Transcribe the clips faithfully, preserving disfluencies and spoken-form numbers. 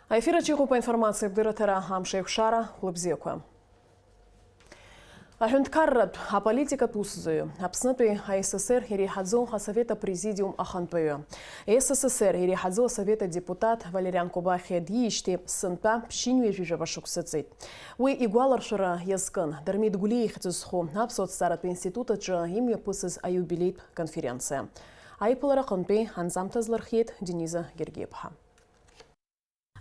Аефир аҿы иҟоуп аинформациатә дырраҭара «Амш еиқәшара», хәлыбзиақәа. Аҳәынҭқарратә, аполитикатә усзуҩы, Аԥснытәи АССР иреиҳаӡоу асовет апрезидиум ахантәаҩы, СССР иреиҳаӡоу асовет адепутат Валериан Кобахьиа диижьҭеи сынтәа ԥшьынҩажәижәаба шықәса ҵит. Уи игәаларшәара иазкын Дырмит Гәлиа ихьӡ зху аԥсуа ҭҵааратә институт аҿы имҩаԥысыз аиубилеитә конференциа. Аиԥылара аҟынтәи анҵамҭа азлырхиеит Дениза Гергиаԥҳа.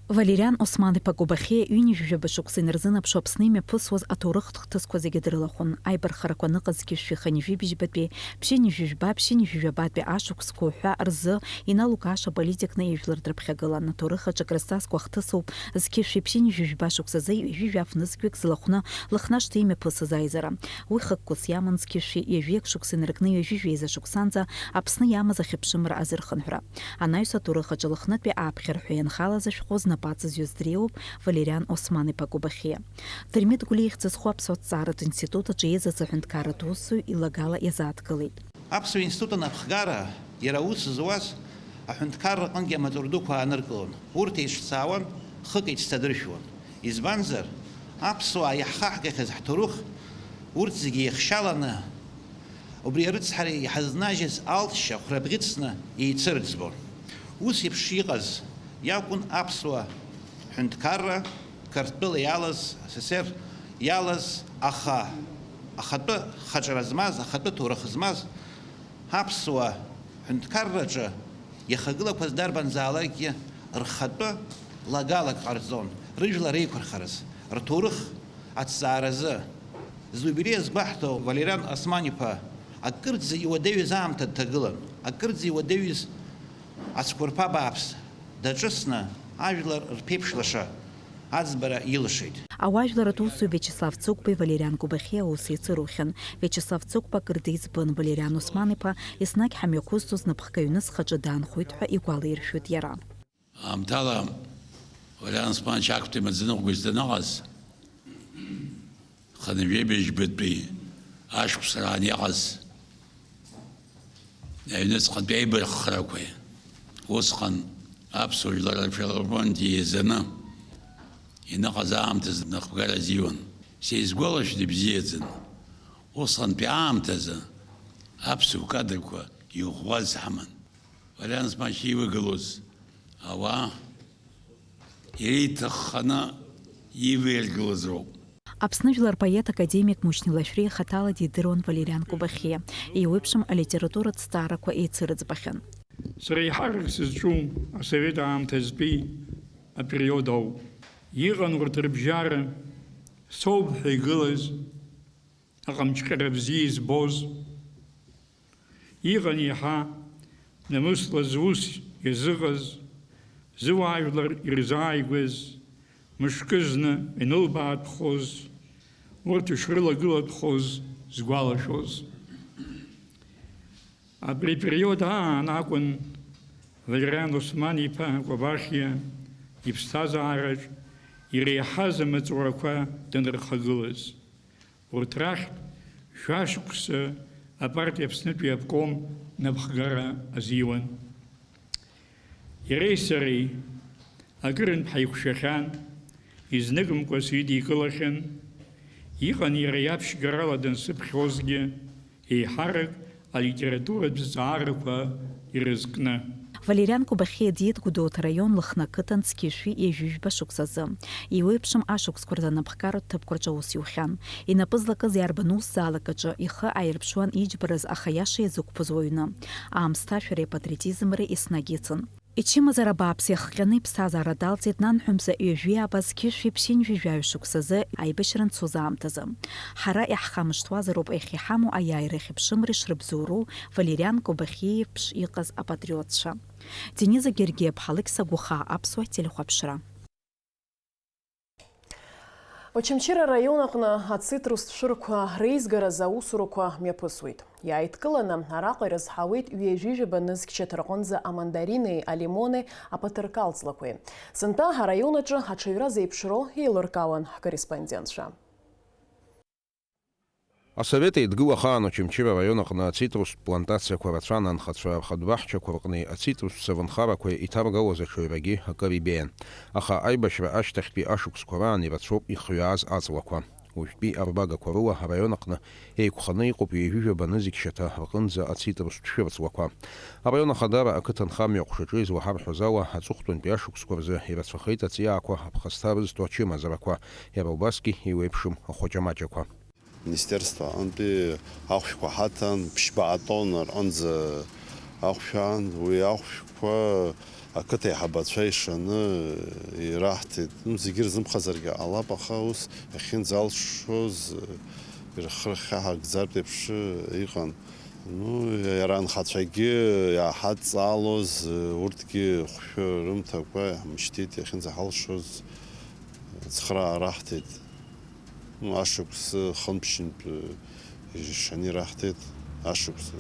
Валериан Осман-иԥа Кобахьиа ҩынҩажәижәаба шықәса инарзынаԥшуа Аԥсны имҩаԥысуаз аҭоурыхтә хҭысқәа зегьы дрылахәын. Аибархарақәа аныҟазгьы шәи хынҩажәи бжьбатәи, ԥшьынҩажәи жәба, ԥшьынҩажәи жәабатәи ашықәсқәа уҳәа рзы иналукааша политикны ижәлар дрыԥхьагылан. Аҭоурых аҿы акрызҵазкуа ахҭысоуп зқьышәи ԥшьынҩажәи жәба шықәсазы ҩажәи жәаф нызқьҩык зылахәны Лыхнашҭа имҩаԥысыз аизара. Уи хықәкыс иаман зқьышәи ҩажәиак шықәса инаркны ҩажәи жәеиза шықәсанӡа Аԥсны иамаз ахьыԥшымра азырхынҳәра. Анаҩс аҭоурых аҿы Лыхнытәи ааԥхьара ҳәа ианхалаз ашәҟәы знапы аҵазҩыз дреиуоуп Валериан Осман-иԥа Кобахьиа. Дырмит Гәлиа ихьӡ зху аԥсуа ҭҵааратә институт аҿы ииаҵаз аҳәынҭқарратә усзуҩ илагала иазааҭгылеит. Аԥсуа институт анапхгара иара аус зуаз аҳәынҭқарра аҟынгьы амаҵура дуқәа ааныркылон. Урҭ еицәцаауан, хык еицҭадыршәуан. Избанзар, аԥсуаа иаҳхаҳгахьаз ҳҭоурых, урҭ зегьы еихшьаланы, убри арыцҳара иҳазнажьыз алҵшьа хәрабӷьыцны еицырӡбон. Ус еиԥш иҟаз иакәын аԥсуа ҳәынҭқарра, Қырҭтәыла иалаз, СССР иалаз, аха ахатәы хаҿра змаз, ахатәы ҭоурых змаз аԥсуа ҳәынҭқарраҿы иахагылақәаз дарбанзаалакгьы рхатәы лагалак ҟарҵон, рыжәлар реиқәырхараз, рҭоурых аҭҵааразы. Зиубилеи азгәаҳҭо Валериан Осман-иԥа акырӡа иуадаҩыз аамҭа дҭагылан, акырӡа иуадаҩыз ацәқәырԥа бааԥс даҿысны ажәлар рԥеиԥш лаша аӡбара илшеит. Ауаажәларратә усзуҩ Виачеслав Цыгәбеи Валериан Кобахьиа аус еицырухьан. Виачеслав Цыгәба акыр деиҵбын, Валериан Осман-иԥа еснагь ҳамҩақәызҵоз напхгаҩны схаҿы даанхоит ҳәа игәалаиршәоит иара. Аамҭала Валериан Османович актәи амаӡаныҟәгаҩыс даныҟаз, хынҩажәи быжьбатәи ашықәсраан иҟаз аҩныҵҟатәи аибарххарақәеи, усҟан аԥсуа жәлар рфилармониа еизаны иныҟаз аамҭазы напхгара азиуан. Сеизгәалашәоит ибзиаӡаны, усҟантәи аамҭазы аԥсуа кадрқәа иӷәӷәаз ҳаман. Валериан Османович иивагылоз ауаа иреиҭахханы ииваиргылаз роуп. Аԥсны жәлар рпоет академик Мушьни Лашәриа хаҭала дидыруан Валериан Кобахьиа, еиуеиԥшым алитературатә ҭҵаарақәа еицырыӡбахьан. Сара еиҳарак сызҿу асовет аамҭазтәи апериод ауп. Иҟан урҭ рыбжьара, соуп ҳәа игылаз, аҟамчҟьара бзиа избоз, иҟан иаҳа намысла зус иазыҟаз, зыуаажәлар ирзааигәаз, мышкызны инылбаатәхоз, урҭ ишрылагылатәхоз згәалашәоз. Абри апериод аан акәын Валериан Осман-иԥа Кобахьиа иԥсҭазаараҿ иреиҳаз амаҵурақәа данырхагылаз. Урҭ рахьтә жәашықәса апартиа Аԥснытәи аобком напхгара азиуан. Иареи сареи акырынтә ҳаиқәшәахьан, изныкымкәа сидикылахьан, иҟан иара иаԥшьгарала дансыԥхьозгьы, еиҳарак алитературатә зҵаарақәа ирызкны. Валериан Кобахьиа диит Гәдоуҭа раион Лыхны ақыҭан зқьышәи ҩажәи жәба шықәсазы. Еиуеиԥшым ашықәсқәа рзы анапхгаратә ҭыԥқәа рҿы аус иухьан. Инапы злакыз иарбан усзаалак аҿы ихы аирԥшуан иџьбараз, аха аиаша иазықәԥоз уаҩны. Аамсҭашәареи апатриотизмреи еснагь ицын. Ичымазара бааԥс иахҟьаны иԥсҭазаара далҵит, нанҳәа мза ҩажәи ааба зқьышәи ԥшьынҩажәи жәаҩа шықәсазы аибашьра анцоз аамҭазы. Ҳара иаҳхамышҭуазароуп иахьа иҳамоу аиааира ахьыԥшымреи шрыбзоуроу Валериан Кобахьиа иеиԥш иҟаз апатриотцәа. Дениза Гергиаԥҳа, Алықьса Гәыхаа, Аԥсуа телехәаԥшра. Очамчыра араион аҟны ацитрустә шәырқәа реизгаразы аусурақәа мҩаԥысуеит. Иааидкыланы араҟа ирызҳауеит ҩажәижәаба нызқь шьаҭарҟынӡа амандаринеи алимонеи аԥаҭырқал ҵлақәеи. Сынтәа араион аҿы аҽаҩра зеиԥшроу еилыркаауан ҳкорреспондентцәа. Асовет Еидгыла ахаан Очамчыра араион аҟны ацитрустә плантациақәа рацәан, анхацәа рхатә баҳчақәа рҟни ацитрусцәа рынхарақәеи иҭаргалоз аҽаҩрагьы акыр ибеиан. Аха аибашьра ашьҭахьтәи ашықәсқәа раан ирацәоуп ихҩааз аҵлақәа. Уажәтәи арбагақәа рыла араион аҟны еиқәханы иҟоуп ҩажәижәаба нызқь шьаҭа рҟынӡа ацитрустә шәырҵлақәа. Араион Ахадара ақыҭанхамҩа аҟәшаҿы излаҳарҳәоз ала, аҵыхәтәантәи ашықәсқәа рзы ирацәахеит аҵиаақәа аԥхасҭа рызҭо ачымазарақәа, иара убасгьы еиуеиԥшым ахәаҷамаҷақәа. Министерство аҟынтәи ахәшәқәа ҳаҭан, ԥшьба атонна рҟынӡа ахәшә аан, уи ахәшәқәа ақыҭа аиҳабацәа ишаны ираҳҭеит. Ну, зегьы рзымхазаргьы ҟалап, аха ус иахьынӡалшоз, ирхырхьаҳәа акӡартә еиԥш иҟан. Ну, иара анхацәагьы иааҳадҵаалоз, урҭгьы хәшәы рымҭакәа иаҳмышьҭит, иахьынӡаҳалшоз ацхыраара аҳҭеит. Ну, ашықәс хынԥшьынтә ишаны ираҳҭеит, ашықәс,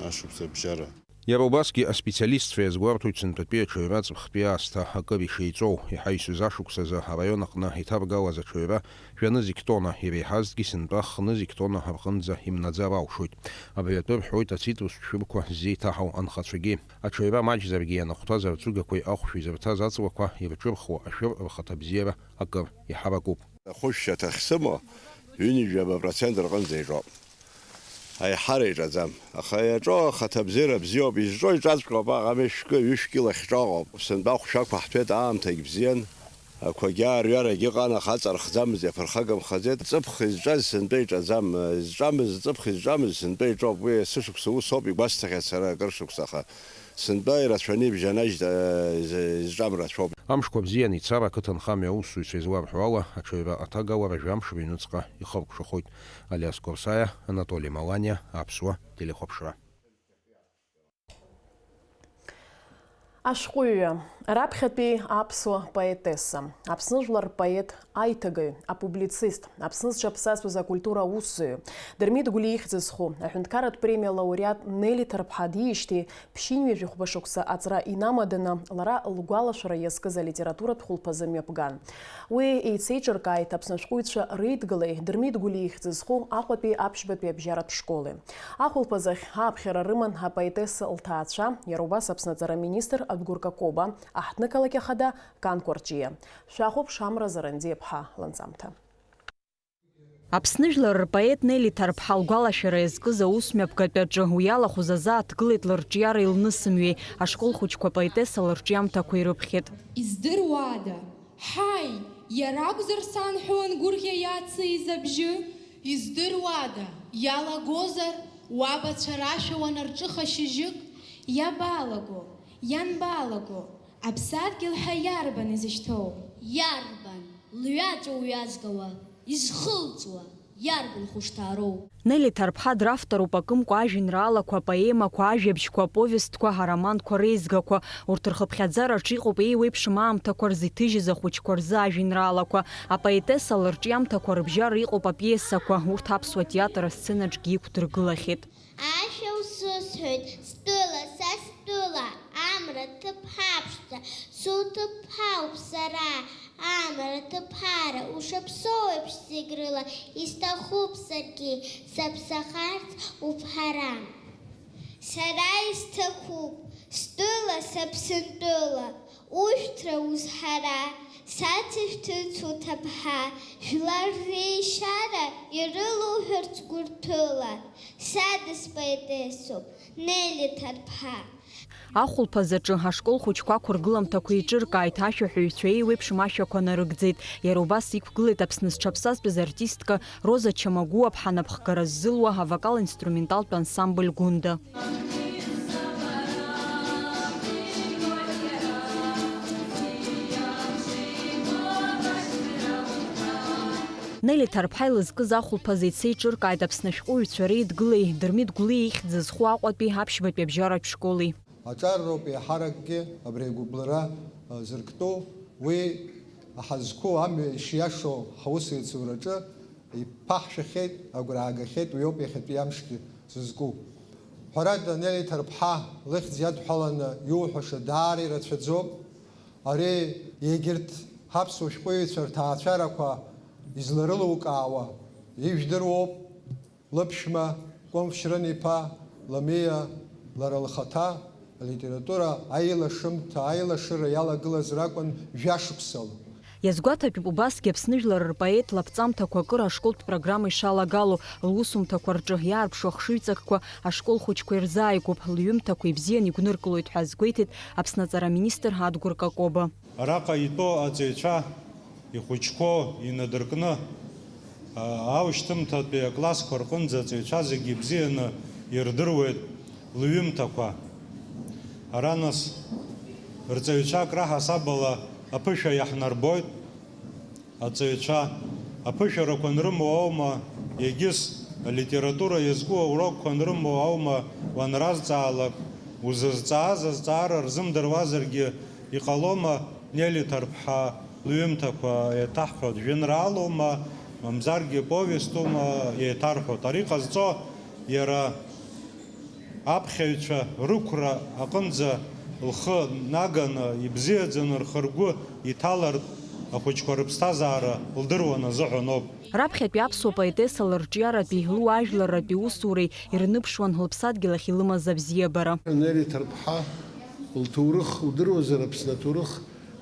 ашықәс абжьара. Иара убасгьы аспециалистцәа иазгәарҭоит сынтәатәи аҽаҩра аҵыхәтәи аасҭа акыр ишеиҵоу, иҳаҩсыз ашықәсазы араион аҟны иҭаргалаз аҽаҩра жәа-нызқь тонна, иреиҳазҭгьы сынтәа х-нызқь тонна рҟынӡа имнаӡар алшоит. Абри атәы рҳәоит ацитрустә шәырқәа ззеиҭаҳау анхацәагьы. Аҽаҩра маҷзаргьы ианахәҭаз арҵәыгақәеи ахәшәи зырҭаз аҵлақәа ирҿырхуа ашәыр рхаҭабзиара акыр иҳаракуп. Ахәышә шьаҭа ахьсымоу ҩынҩажәаба процент рҟынӡа иаҿоуп. Аиҳара иҿаӡам. Аха иаҿоу ахаҭабзиара бзиоуп, изҿоу иҿаҵәҟьоуп, аҟами шәкы, ҩышә кьыла ахьҿоу ыҟоуп. Сынтәа ахәшәақәа ҳҭәеит, аамҭагь бзиан, ақәагьы аарҩарагьы ыҟан, аха аҵархӡамыз, иаԥырхагамхаӡеит. Ҵыԥх изҿаз сынтәа иҿаӡам, изҿамыз, ҵыԥх изҿамыз сынтәа иҿоуп. Уи есышықәса усоуп, игәасҭахьеит сара акыр шықәса, аха сынтәа ирацәаны ибжьанажьт, э, из-, изҿам рацәоуп. Амшқәа бзиан ицар, ақыҭанхамҩа аусзуҩцәа изларҳәо ала, аҽаҩра аҭагалара жәамш рыҩнуҵҟа ихыркәшахоит. Алиас Корсаиа, Анатоли Маланиа, Аԥсуа телехәаԥшра. Ашәҟәыҩҩы, раԥхьатәи аԥсуа поетесса, Аԥсны жәлар рпоет аиҭагаҩ, апублицист, Аԥсны зҽаԥсазтәыз акультура аусзуҩы, Дырмит Гәлиа ихьӡ зху аҳәынҭқарратә премиа лауреат Нели Ҭарԥҳа диижьҭеи ԥшьынҩажәи хәба шықәса аҵра инамаданы, лара лгәалашәара иазкыз алитературатә хәылԥазы мҩаԥган. Уи еицеиҿыркааит Аԥсны ашәҟәыҩҩцәа реидгылеи Дырмит Гәлиа ихьӡ зху Аҟәатәи аԥшьбатәи абжьаратә школи. Ахәылԥазахь ааԥхьара рыман апоетесса лҭаацәа, иара убас Аԥсны аҵара аминистр Адгәыр Какоба, аҳҭнықалақь ахада Кан Кәарҷиа. Шәахәаԥш Амра Зарандиаԥҳа ланҵамҭа. Аԥсны жәлар рпоет Нели Ҭарԥҳа лгәалашәара иазкыз аус мҩаԥгатәаҿы уи иалахәыз азы ааҭгылеит лырҿиареи лнысымҩеи, ашкол хәыҷқәа апоетесса лырҿиамҭақәа ирыԥхьеит. Издыруада? Ҳаи, иара акәзар санҳәо ангәырӷьа иациз абжьы? Издыруада, иалагозар, уабацәа рашәа уанарҿыха шьыжьык? Иабалаго, ианбалаго, аԥсадгьыл ҳәа иарбан изышьҭоу? Иарбан лҩаҵә уҩазгауа, изхылҵуа, иарбан хәышҭаароу? Нели Ҭарԥҳа дравторуп акымкәа ажәеинраалақәа, апоемақәа, ажәабжьқәа, аповестқәа, ароманқәа реизгақәа. Урҭ рхыԥхьаӡараҿы иҟоуп еиуеиԥшым аамҭақәа рзы иҭыжьыз ахәыҷқәа рзы ажәеинраалақәа. Апоетесса лырҿиамҭақәа рыбжьара иҟоуп апиесақәа, урҭ аԥсуа театр асценаҿгьы иқәдыргылахьеит. Ашәа усысҳәоит, стәыла, са стәыла, амра ҭыԥҳа ԥшӡа, суҭыԥҳауп сара, амра ҭыԥҳара, ушаԥсоу еиԥш зегь рыла, исҭахуп саргьы, саԥсахарц уԥҳара. Сара исҭахуп, стәыла, саԥсынтәыла, ушәҭра узҳара, сацышәҭыц уҭыԥҳа, жәлар реишьара ирылоуҳәарц гәырҭәыла, са дыспоетессоуп, Нели Ҭарԥҳа. Ахәылԥазаҿы ашкол хәыҷқәа ақәыргыламҭақәа еиҿыркааит, ашәаҳәаҩцәа еиуеиԥшым ашәақәа нарыгӡеит. Иара убас иқәгылеит Аԥсны зҽаԥсазтәыз артистка Роза Чамагәуаԥҳа напхгара ззылуа авокал-инструменталтә ансамбль Гәында. Нели Ҭарԥҳа илызкыз ахәылԥаз еицеиҿыркааит Аԥсны ашәҟәыҩҩцәа реидгылеи Дырмит Гәлиа ихьӡ зху Аҟәатәи аԥшьбатәи абжьаратә школи. Аҿарроуп еиҳаракгьы абри агәыбылра, а, зырктәу, уи ҳазқәу амҩа ишиашоу ҳаусеицураҿы иԥаҳшәахьеит, агәра аагахьеит, уиоуп иахьатәи амшгьы зызку. Ҳәарада, Нели Ҭарԥҳа лыхьӡ иадҳәаланы иуҳәаша даара ирацәаӡоуп. Ари егьырҭ ҳаԥсуа шәҟәыҩҩцәа рҭаацәарақәа изларылукаауа ижәдыруоуп. Лыԥшәма Кәымф Шьрын-иԥа Ламиа лара лхаҭа алитература аилашымҭа, аилашыра иалагылаз ракәын жәашықәсала. Иазгәаҭатәуп убасгьы Аԥсны жәлар рпоет лаԥҵамҭақәа акыр ашколтә программа ишалагало, лусумҭақәа рҿы иаарԥшу ахшыҩҵакқәа ашкол хәыҷқәа ирзааигәоуп, лҩымҭақәа ибзиан игәныркылоит ҳәа азгәеиҭеит Аԥсны аҵара аминистр Адгәыр Какоба. Араҟа итәоу аҵаҩцәа ихәыҷқәоу инадыркны, а, аушьҭымҭатәи аклассқәа рҟынӡа аҵаҩцәа зегьы ибзианы ирдыруеит лҩымҭақәа. Ара нас рҵаҩцәа акраҳасабала аԥышәа иаҳнарбоит. Аҵаҩцәа аԥышәарақәа анрымоу аума, егьыс алитература иазку аурокқәа анрымоу аума уанразҵаалак, узызҵааз азҵаара рзымдыруазаргьы, иҟалома Нели Ҭарԥҳа лҩымҭақәа еиҭаҳҳәоит, жәеинраалоума, мамзаргьы повестума еиҭарҳәоит. Ари ҟазҵо иара аԥхьаҩцәа рықәра аҟынӡа лхы наганы, ибзиаӡаны рхы-ргәы иҭалартә ахәыҷқәа рыԥсҭазаара лдыруан азыҳәан ауп. Раԥхьатәи аԥсуа поетесса лырҿиаратәи, луаажәларратәи усуреи ирныԥшуан лыԥсадгьыл ахь илымаз абзиабара. Нели Ҭарԥҳа лҭоурых удыруазар, Аԥсны аҭоурых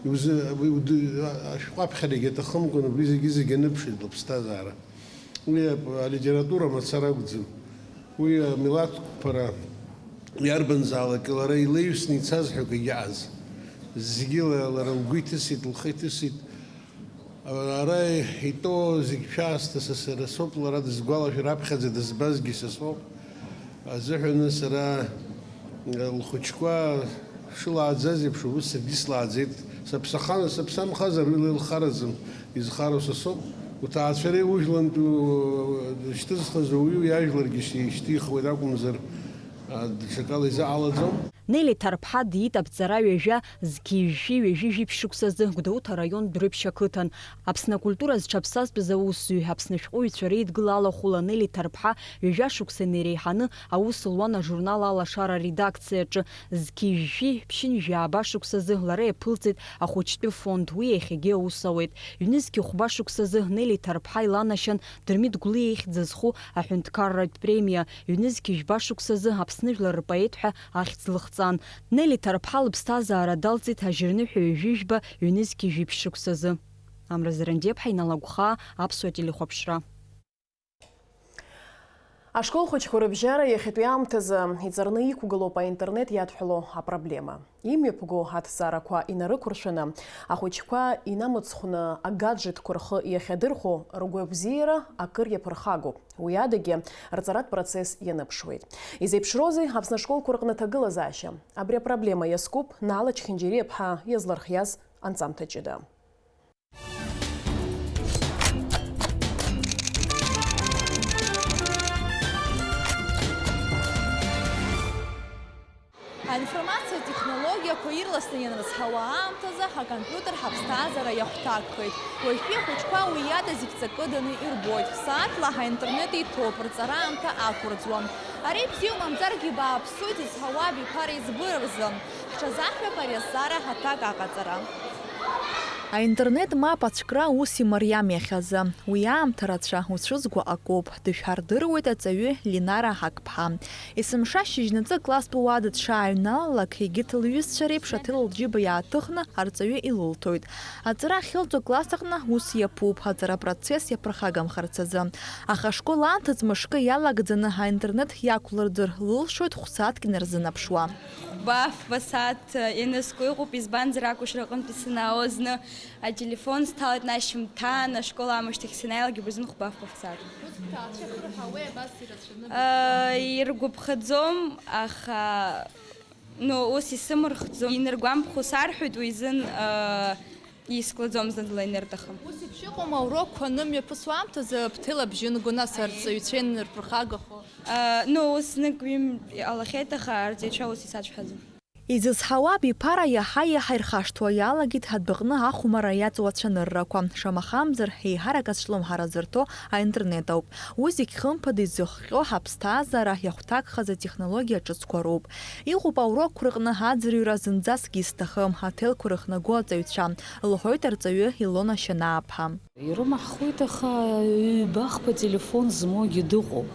иузы-, уи уды-, ашәҟәы аԥхьарагьы аҭахымкәан, убри зегьы-зегьы аныԥшит лыԥсҭазаара. Уи ап-, алитература мацара акәӡам. Уи амилаҭ қәԥара иарбанзаалак лара илеиҩсны ицаз ҳәа акгьы ыҟаӡам. Зегьы ла-, лара лгәы иҭысит, лхы иҭысит. Ара итәоу зегь шәаасҭа са сара соуп, лара дысгәалашәар аԥхьаӡа дызбазгьы са соуп. Азыҳәаны сара, э, лхәыҷқәа шылааӡаз еиԥш, убыс саргьы слааӡеит. Сыԥсахана, сыԥсамхазар, уи леилхараӡам, изхароу са соуп. Уҭаацәа реиужәлантә, э, шьҭызхыз уаҩы иажәларгьы шьҭихуеит акәымзар, э, даҽакала изыҟалаӡом. Нели Ҭарԥҳа диит аԥҵара ҩажәа зқьи жәшәи ҩажәи жәиԥшь шықәсазы Гәдоуҭа араион Дәрыԥшь ақыҭан. Аԥсны акультура зҽаԥсазтәыз аусзуҩ, Аԥсны ашәҟәыҩҩцәа реидгыла алахәыла Нели Ҭарԥҳа ҩажәа шықәса инареиҳаны аус луан ажурнал Алашара аредакциаҿы. Зқьи жәшәи ԥшьынҩажәи жәаба шықәсазы лара иаԥылҵеит ахәыҷтәы фонд, уи иахьагьы аус ауеит. Ҩнызқьи хәба шықәсазы Нели Ҭарԥҳа иланашьан Дырмит Гәлиа ихьӡ зху аҳәынҭқарратә премиа, ҩнызқьи жәба шықәсазы Аԥсны жәлар рпоет ҳәа ахьӡ лыхҵан. Нели Ҭарԥҳа лыԥсҭазаара далҵит ажьырныҳәа ҩажәи жәба ҩнызқьи жәиԥшь шықәсазы. Амра Зарандиаԥҳа, Инал Агәхаа, Аԥсуа телехәаԥшра. Ашкол хәыҷқәа рыбжьара иахьатәи аамҭазы иҵарны иқәгылоуп аинтернет иадҳәало апроблема. Имҩаԥго аҭҵаарақәа инарықәыршәаны, ахәыҷқәа инамыцхәны агаджетқәа рхы иахьадырхәо ргәабзиара акыр иаԥырхагоуп. Уи адагьы рҵаратә процесс ианыԥшуеит. Изеиԥшроузеи Аԥсны ашколқәа рҟны аҭагылазаашьа? Абри апроблема иазкуп Наала Чхинџьариаԥҳа иазлырхиаз анҵамҭа ҷыда. Аинформациатә технологиақәа ирласны ианрызҳауа аамҭазы, ҳакомпиутер ҳаԥсҭазаара иахәҭакхеит. Уажәтәи ахәыҷқәа уи иада зегь ҵакыданы ирбоит. Сааҭла ҳаинтернет иҭоуп, рҵара аамҭа ақәырӡуам. Ари бзиоу мамзаргьы бааԥсуеит изҳауа абиԥара избыра рзы. Ҳҽазаҳшәап ари азҵаара ҳаҭак аҟаҵара. Аинтернет мап ацәкра ус имариам иахьазы. Уи аамҭа рацәа уцәызго акоуп, дышәҳардыруеит аҵаҩы Линара Ҳақԥҳа. Есымша шьыжьнаҵы класстә уада дшааҩналалак, егьырҭ лҩызцәа реиԥш аҭел лџьыба иааҭыхны арҵаҩы илылҭоит. Аҵара ахьылҵо класс аҟны ус иаԥуп, аҵара процесс иаԥырхагамхарц азы. Аха ашкол анҭыҵ мышкы иалагӡаны аинтернет иақәлырӡыр лылшоит хә-сааҭк инарзынаԥшуа. Хәба-фба сааҭ ианыску ыҟоуп, избанзар, акәашара аҟынтәи санаауа зны ателефон сҭалеит, нас шьымҭан ашкол аамышьҭахь санааилак убри азын хәба-фба сааҭ. Ус бҭаацәа хырҳәаауеи, абас ирацәаны? Э, иргәаԥхаӡом, аха, ну, ус исымырхӡом. Иныргәамԥхо сарҳәоит уи изын, э, исклаӡом зны дла инырҭахым. Ус еиԥш иҟоума, урокқәа анымҩаԥысуа аамҭазы бҭел абжьы нгәы, нас арҵаҩцәа инарԥырхагахо? Э, ну, ус знык-ҩынтә иҟалахьеит, аха арҵаҩцәа ус исацәҳаӡом. Изызҳауа абиԥара иаҳа-иаҳа ирхашҭуа иалагеит адәаҟны ахәмарра иаҵоу ацәаныррақәа. Шамахамзар, еиҳарак азҿлымҳара зырҭо аинтернет ауп. Уи зегь хымԥада изыхҟьо ҳаԥсҭазаара иахәҭакхаз атехнологиа ҿыцқәа роуп. Иҟоуп аурокқәа рҟны аӡырҩра зынӡаскгьы исҭахым, аҭелқәа рыхнаго аҵаҩцәа, лҳәоит арҵаҩы Илона Шьанаа-ԥҳа. Ирымаҳхуеит, аха ҩба-хԥа телефон змоугьы дыҟоуп.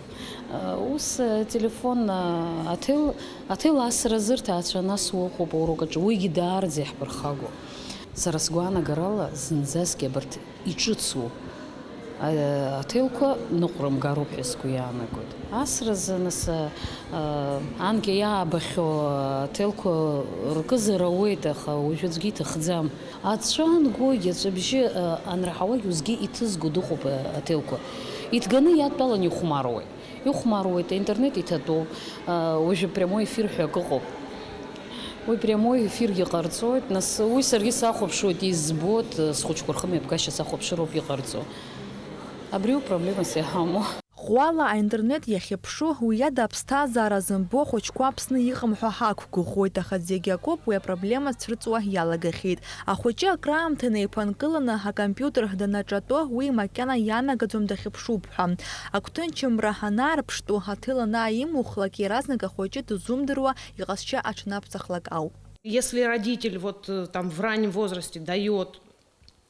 Ус ателефон, аҭел, аҭел асразы рҭаацәа нас уҟоуп аурок аҿы, уигьы даараӡа иаҳԥырхагоуп. Сара сгәаанагарала, зынӡасгьы абарҭ иҿыцу аҭелқәа ныҟәрымгароуп ҳәа сгәы иаанагоит. Асразы нас анкьа иаабахьоу аҭелқәа ркызар ауеит, аха уажәы аӡәгьы иҭахӡам. Аҵәҵәа ангогьы, аҵәҵәабжьы анраҳауагь усгьы иҭызго дыҟоуп аҭелқәа. Иҭганы иадтәаланы ихәмаруеит. Ихәмаруеит, аинтернет иҭатәоуп, уажәы прямой эфир ҳәа акы ыҟоуп. Уи прямой эфиргьы ҟарҵоит, нас уи саргьы сахәаԥшуеит, избоит, схәыҷқәа рхымҩаԥгашьа сахәаԥшыроуп иҟарҵо. Абриоуп проблемас иҳамоу. Ӷәӷәала аинтернет иахьыԥшу, уи иада аԥсҭазаара зымбо ахәыҷқәа Аԥсны иҟам ҳәа ҳақәгәыӷуеит, аха зегь акоуп уи апроблема цәырҵуа иалагахьеит. Ахәыҷы акраамҭа инеиԥынкыланы акомпиутер данаҿатәо, уи макьана ианагаӡом дахьыԥшуп ҳәа. Агәҭынчымра анаарԥштәу, аҭел анааимухлак, иаразнак ахәыҷы дызумдыруа иҟазшьа аҽнаԥҵахлак ауп. Если родитель вот э, там в раннем возрасте дает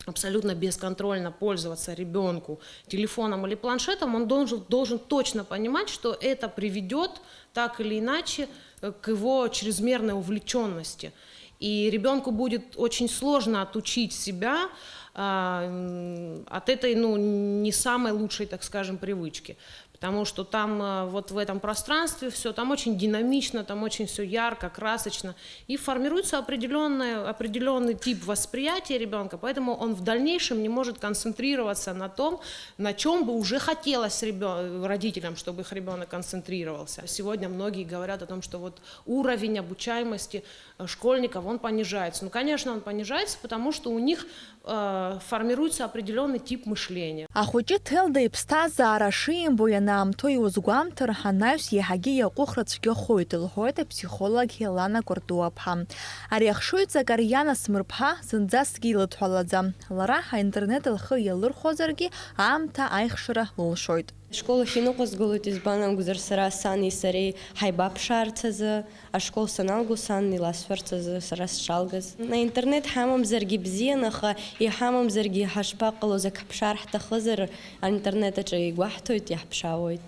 абсолютно бесконтрольно пользоваться ребенку телефоном или планшетом, он должен, должен точно понимать, что это приведет так или иначе э, к его чрезмерной увлеченности. И ребенку будет очень сложно отучить себя а, от этой, ну, не самой лучшей, так скажем, привычки. Потому что там э, вот в этом пространстве все, там очень динамично, там очень все ярко, красочно. И формируется определенный, определенный тип восприятия ребенка, поэтому он в дальнейшем не может концентрироваться на том, на чем бы уже хотелось ребё- родителям, чтобы их ребенок концентрировался. Сегодня многие говорят о том, что вот уровень обучаемости э, школьников, он понижается. Ну, конечно, он понижается, потому что у них э, формируется определенный тип мышления. Ахәыҷы ҭелда иԥсҭазаара шимбо ианаамҭоу иузгәамҭар, анаҩс иаҳагьы иаҟәыхра цәгьахоит, лҳәоит аԥсихолог Елана Кәыртуаԥҳа. Ари ахшыҩҵак Ариана Смырԥҳа зынӡаскгьы илыдҳәалаӡам. Лара аинтернет лхы иалырхәозаргьы, аамҭа аихшара лылшоит. Ашкол ахь иныҟәызгылоит, избан акәзар, сара сани сареи ҳаибаԥшаарц азы, ашкол саналго сан иласҳәарц азы сара сшалгаз. Аинтернет ҳамамзаргьы бзиан, аха иҳамамзаргьы ҳашԥаҟалоз, ак ҳԥшаар ҳҭахызар, аинтернет аҿы игәаҳҭоит, иаҳԥшаауеит.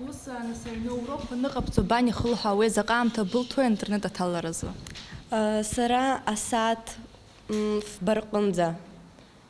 Ус, нас, аҩны урокқәа ныҟабҵо бан ихылҳәаауеи, заҟа аамҭа былҭои аинтернет аҭаларазы? Сара асааҭ, мм, фба рҟынӡа.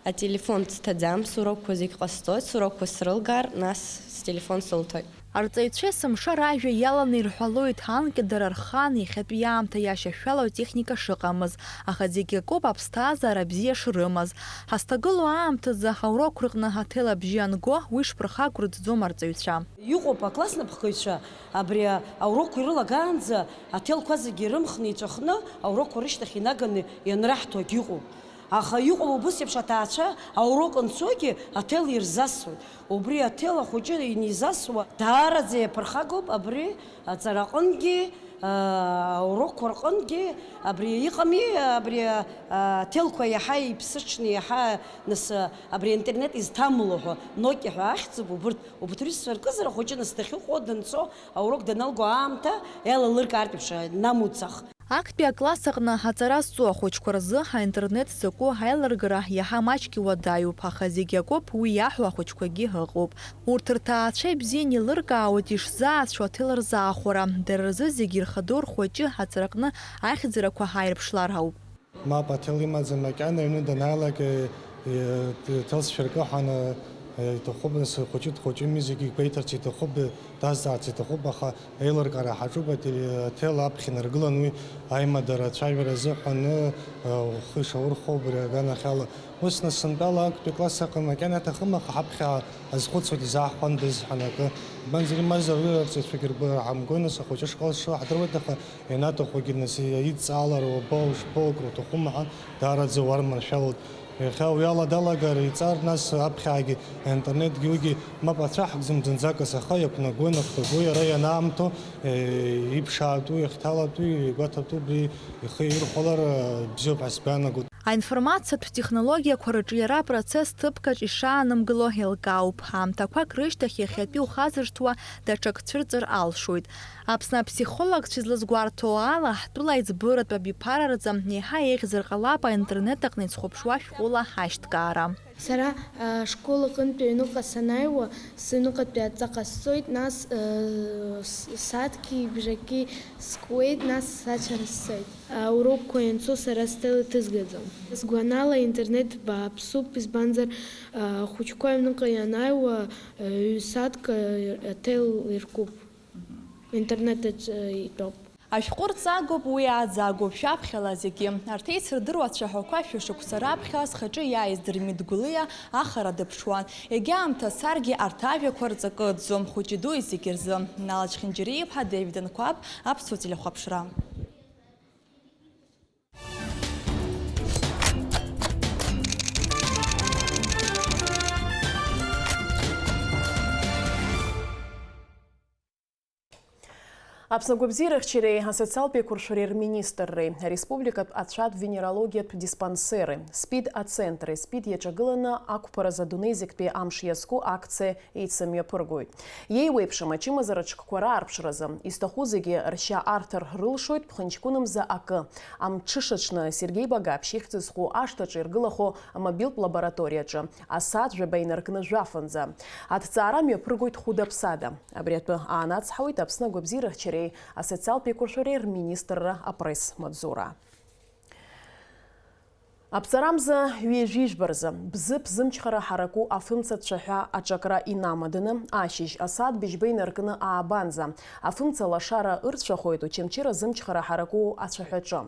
Ателефон сҭаӡам, сурокқәа зегь ҟасҵоит, сурокқәа срылгар, нас стелефон сылҭоит. Арҵаҩцәа есымша ражәа иаланы ирҳәалоит, анкьа дара рхаан иахьатәи аамҭа иашьашәало атехника шыҟамыз, аха зегь акоуп аԥсҭазаара бзиа шрымаз. Ҳазҭагылоу аамҭазы аурокқәа рҟны аҭел абжьы анго, уи шԥырхагоу рыӡӡом арҵаҩцәа. Иҟоуп аклассныԥхгаҩцәа, абри аурокқәа ирылагаанӡа аҭелқәа зегьы ирымхны иҵәахны, аурокқәа рышьҭахь инаганы ианраҳҭогь иҟоуп. Аха иҟоуп убыс еиԥш аҭаацәа, аурок анцогьы аҭел ирзасуеит. Убри аҭел ахәыҷы инизасуа даараӡа иаԥырхагоуп абри аҵараҟынгьы, аа, аурокқәа рҟынгьы. Абри иҟами, абри, аа, аҭелқәа иаҳа иԥсыҽны, иаҳа нас, абри аинтернет изҭамло ҳәа, Nokia ҳәа ахьӡуп, убырҭ, убырҭ рҩызцәа ркызар, ахәыҷы нас дахьыҟоу данцо, аурок даналго аамҭа иалалыркаартә еиԥш, намуцах. Актәи акласс аҟны аҵара зҵо ахәыҷқәа рзы аинтернет закәу аилыргара иаҳа маҷк иуадаҩуп, аха зегь акоуп, уи иаҳәо ахәыҷқәагьы ыҟоуп. Урҭ рҭаацәа ибзианы еилыркаауеит ишзаацәоу аҭел рзаахәара, дара рзы зегь ирхадоу рхәыҷы аҵараҟны ахьӡарақәа ааирԥшлар ауп. Мап, аҭел имаӡам макьана, аҩны данаалак, э, э, ҭел сшәыркы ҳәа, э, иҭахуп, нас, хәыҷы дхәыҷыми, зегьы игәеиҭарц иҭахуп, э, дазҵаарц иҭахуп, аха еилыркаара ҳаҿуп, ателе-, аҭел аԥхьа инаргылан уи аимадара ацәажәара азыҳәан, э, ухы ишаурхәо убри аганахьала. Ус, нас, сынтәала актәи акласс аҟны макьана иаҭахым, аха ҳаԥхьа азхәыцуеит изаҳхәандаз ҳәа акы. Избанзар, имазар уи арҵаҩцәагьы ргәы ҳамгои, нас, ахәыҷы школ шыла ҳдыруеит, аха ианаҭахугьы, нас, идҵаалара уабо, ушԥоу, акруҭахума ҳәа, даараӡа уарманшәалоит. Иахьа уи ала далагар иҵар, нас аԥхьаагьы аинтернетгьы уигьы мап ацәаҳкӡом зынӡакыс, аха иақәнагои, нахәҭагои, иара ианаамҭоу, е, иԥшаатәу, иахьҭалатәу, игәаҭатәу убри ихы ирхәалар, е, бзиоуп ҳәа сгәы иаанагоит. Аинформациатә технологиақәа рыҿиара апроцесс ҭыԥкаҿ ишаанымгыло еилкаауп. Аамҭақәак рышьҭахь иахьатәи ухазыршҭуа даҽак цәырҵыр алшоит. Аԥсны аԥсихологцәа излазгәарҭо ала, ҳтәыла аиҵбыратә абиԥараразы еиҳа еиӷьзар ҟалап аинтернет аҟны изхәаԥшуа шәҟәыла ҳашьҭкаара. Сара ашкол аҟынтәи аҩныҟа санааиуа, сыҩныҟатәи адҵа ҟасҵоит, нас сааҭки бжаки скуеит, нас сачара сцоит. Аурокқәа ианцо сара сҭел иҭызгаӡом. Сгәанала, интернет бааԥсуп, избанзар ахәыҷқәа аҩныҟа ианааиуа ҩ-сааҭк аҭел иркуп, интернет аҿы итәоуп. Ашәҟәы рҵагоуп, уи ааӡагоуп, шәаԥхьала зегьы. Арҭ еицырдыруа ацәаҳәақәа шәышықәса раԥхьа зхаҿы иааиз Дырмит Гәлиа ахара дыԥҽуан. Егьа аамҭа царгьы арҭ ажәақәа рҵакы ыӡӡом, хәыҷи дуи зегьы рзы. Нал Чхинџьариа-иԥҳа, Дэвид Анқәаб, Аԥсуа телехәаԥшра. Аԥсны агәабзиарахьчареи асоциалтә еиқәыршәареи рминистрреи ареспубликатә ацәатә венерологиатә диспансери, СПИД ацентри, СПИД иаҿагыланы ақәԥаразы адунеи зегьтәи амш иазку акциа еицымҩаԥыргоит. Иеиуеиԥшым ачымазара ҽкқәа раарԥшразы, изҭаху зегьы ршьа арҭар рылшоит, ԥхынҷкәынымза акы. Амҽышаҽны Сергеи Багаԥшь ихьӡ зху ашҭаҿы иргылахо амобилтә лабораториаҿы асааҭ жәаба инаркны жәафынӡа. Аҭҵаара мҩаԥыргоит хәыда-ԥсада. Абри атәы аанацҳауеит Аԥсны агәабзиарахьчареи асоциалтә еиқәыршәареи рминистрра апресс-маҵзура. Аԥҵарамза ҩажәи жәба рзы Бзыԥ зымчхара ҳараку афымца цәаҳәа аҿакра инамаданы, ашьыжь асааҭ быжьба инаркны аабанӡа, афымца лашара ырцәахоит Очамчыра зымчхара ҳараку ацәаҳәаҿы.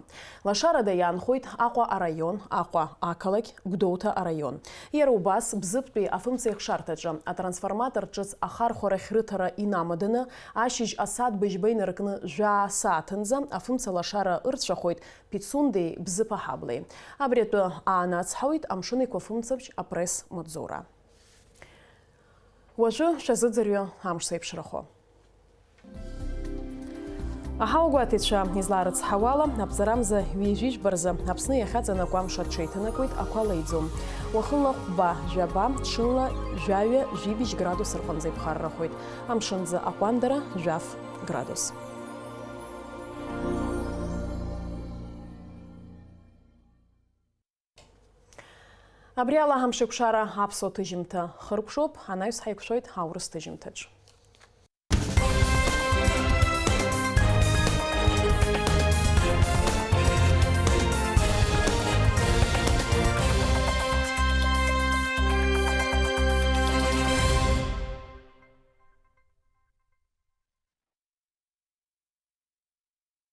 Лашарада иаанхоит Аҟәа араион, Аҟәа ақалақь, Гәдоуҭа араион. Иара убас, Бзыԥтәи афымцеихшарҭаҿы атрансформатор ҿыц ахархәарахь рыҭара инамаданы, ашьыжь асааҭ быжьба инаркны жәаа сааҭынӡа афымца лашара ырцәахоит Пицундеи Бзыԥ аҳаблеи. Абри атәы аанацҳауеит Амшын Еиқәа фымцамч апресс-маҵзура. Уажәы шәазыӡырҩы амш зеиԥшрахо. Аҳауагәаҭаҩцәа излаарыцҳауала, аԥҵарамза ҩажәи жәба рзы Аԥсны иахьаҵанакуа амш аҽеиҭанакуеит, ақәа леиӡом. Уахынла хәба, жәаба, ҽынла жәаҩа, жәибжь градус рҟынӡа иԥхаррахоит. Амшынӡы аҟәандара жәаф градус. Абри ала ҳамшеикәшара аԥсуа ҭыжьымҭа хыркәшоуп, анаҩс ҳаиқәшәоит аурыс ҭыжьымҭаҿ.